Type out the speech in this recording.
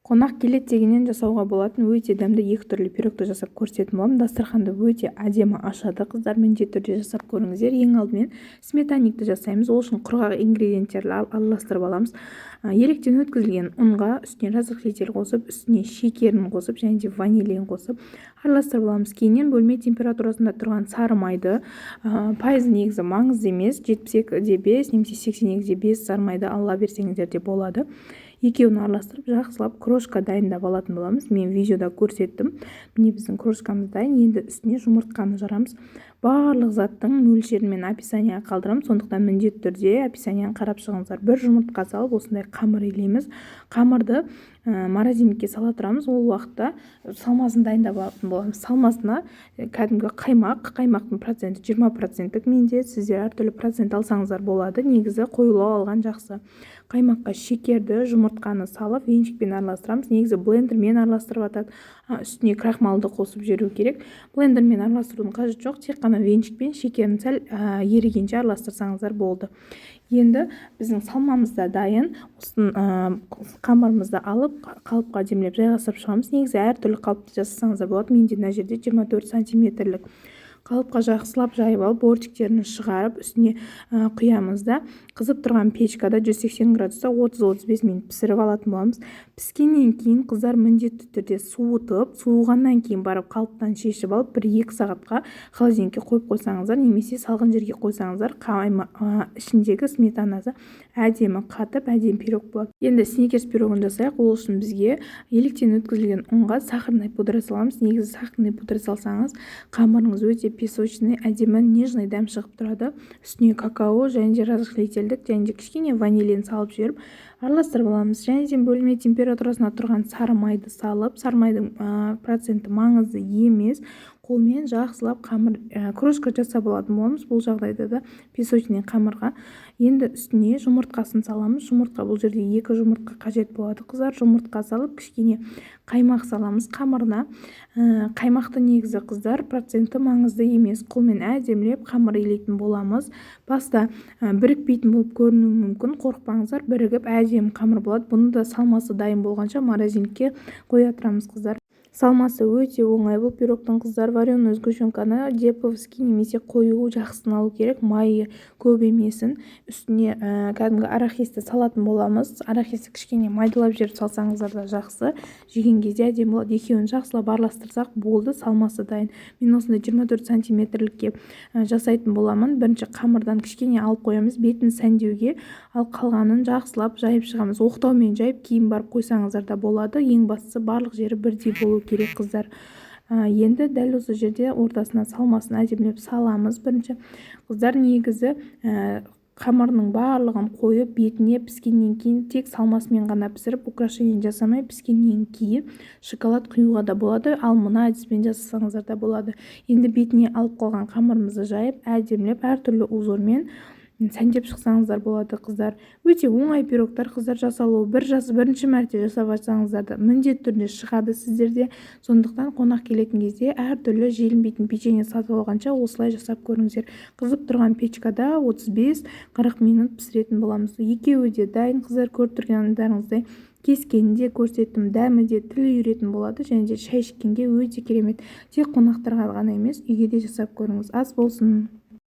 Қонақ келеді дегеннен жасауға болатын өте дәмді екі түрлі пирогты жасап көрсететін боламын. Дастарханды өте әдемі ашады, қыздар, міндетті түрде жасап көріңіздер. Ең алдымен сметанникті жасаймыз. Ол үшін құрғақ ингредиенттерді араластырып аламыз. Електен өткізілген ұнға үстіне разрыхлитель қосып, үстіне шекерін қосып және де ванилин қосып араластырып аламыз. Кейіннен бөлме температурасында тұрған сары майды, пайызы негізі маңызды емес, 72,5 немесе 82,5 сары майды ала берсеңіздер де болады. Екеуін араластырып, жақсылап крошка дайындап алатын боламыз. Мен видеода көрсеттім. Міне, біздің крошкамыз дайын. Енді үстіне жұмыртқаны жарамыз. Барлық заттың мөлшерін мен описанияға қалдырамын, сондықтан міндетті түрде описанияны қарап шығыңыздар. Бір жұмыртқа салып, осындай қамыр илейміз. Қамырды морозильникке сала тұрамыз. Ол уақытта салмасын дайындап алатын боламыз. Салмасына кәдімгі қаймақ, қаймақтың проценті 20 проценттік менде, сіздер әртүрлі процент алсаңыздар болады, негізі қоюлау алған жақсы. Қаймаққа шекерді, жұмыртқаны салып, венчикпен араластырамыз. Негізі блендермен араластырып жатады, үстіне крахмалды қосып жіберу керек. Блендермен араластырудың қажеті жоқ, тек қана венчикпен шекерін сәл ерігенше араластырсаңыздар болды. Енді біздің салмамыз да дайын. Осын қамырымызды алып, қалыпқа демлеп жайғастырып шығамыз. Негізі әртүрлі қалыпта жасасаңыздар болады. Менде мына жерде 24 сантиметрлік қалыпқа жақсылап жайып алып, бортиктерін шығарып, үстіне құямыз да, қызып тұрған печкада 180 градуста 30-35 минут пісіріп алатын боламыз. Піскеннен кейін, қыздар, міндетті түрде суытып, суығаннан кейін барып қалыптан шешіп алып, 1-2 сағатқа холодильникке қойып қойсаңыздар немесе салқын жерге қойсаңыздар, ішіндегі сметанасы әдемі қатып, әдемі пирог болады. Енді сникерс пирогын жасайық. Ол үшін бізге електен өткізілген ұнға сахарный пудра саламыз. Негізі сахарный пудра салсаңыз, қамырыңыз өте песочный, әдемі, нежный дәм шығып тұрады. Үстіне какао және де разрыхлительдік және де кішкене ванилин салып жіберіп, араластырып аламыз. Және де бөлме температурасында тұрған сары майды салып, сары майдың проценті маңызды емес, қолмен жақсылап қамыр крошка жасап алатын боламыз. Бұл жағдайда да песочный қамырға енді үстіне жұмыртқасын саламыз. Жұмыртқа, бұл жерде екі жұмыртқа қажет болады, қыздар. Жұмыртқа салып, кішкене қаймақ саламыз қамырына. Қаймақты негізі, қыздар, проценті маңызды емес, қолмен әдемілеп қамыр илейтін боламыз. Баста бірікпейтін болып көрінуі мүмкін, қорықпаңыздар, бірігіп, әдемі қамыр болады. Бұны да салмасы дайын болғанша морозильникке қоя тұрамыз, қыздар. Салмасы өте оңай бұл пирогтың, қыздар. Вареный сгущенканы деповский немесе қою жақсысын алу керек, майы көп емесін. Үстіне кәдімгі арахисті салатын боламыз. Арахисті кішкене майдалап жіберіп салсаңыздар да жақсы, жеген кезде әдемі болады. Екеуін жақсылап араластырсақ болды, салмасы дайын. Мен осындай 24 сантиметрлікке жасайтын боламын. Бірінші қамырдан кішкене алып қоямыз бетін сәндеуге, ал қалғанын жақсылап жайып шығамыз. Оқтаумен жайып, кейін барып қойсаңыздар да болады. Ең бастысы, барлық жері бірдей болу керек, қыздар. Енді дәл осы жерде ортасына салмасын әдемілеп саламыз. Бірінші, қыздар, негізі қамырының барлығын қойып, бетіне піскеннен кейін тек салмасымен ғана пісіріп, украшение жасамай, піскеннен кейін шоколад құюға да болады, ал мына әдіспен жасасаңыздар да болады. Енді бетіне алып қалған қамырымызды жайып, әдемілеп әртүрлі узормен сәндеп шықсаңыздар болады, қыздар. Өте оңай пирогтар, қыздар, жасалуы. Бір жас, бірінші мәрте жасап жатсаңыздар да, міндетті түрде шығады сіздерде. Сондықтан қонақ келетін кезде әртүрлі желінбейтін печенье сатып алғанша, осылай жасап көріңіздер. Қызып тұрған печкада 35-40 минут пісіретін боламыз. Екеуі де дайын, қыздар. Көріп тұрғандарыңыздай, кескенін де көрсеттім. Дәмі де тіл үйіретін болады және де шай ішкенге өте керемет. Тек қонақтарға ғана емес, үйге де жасап көріңіз. Ас болсын!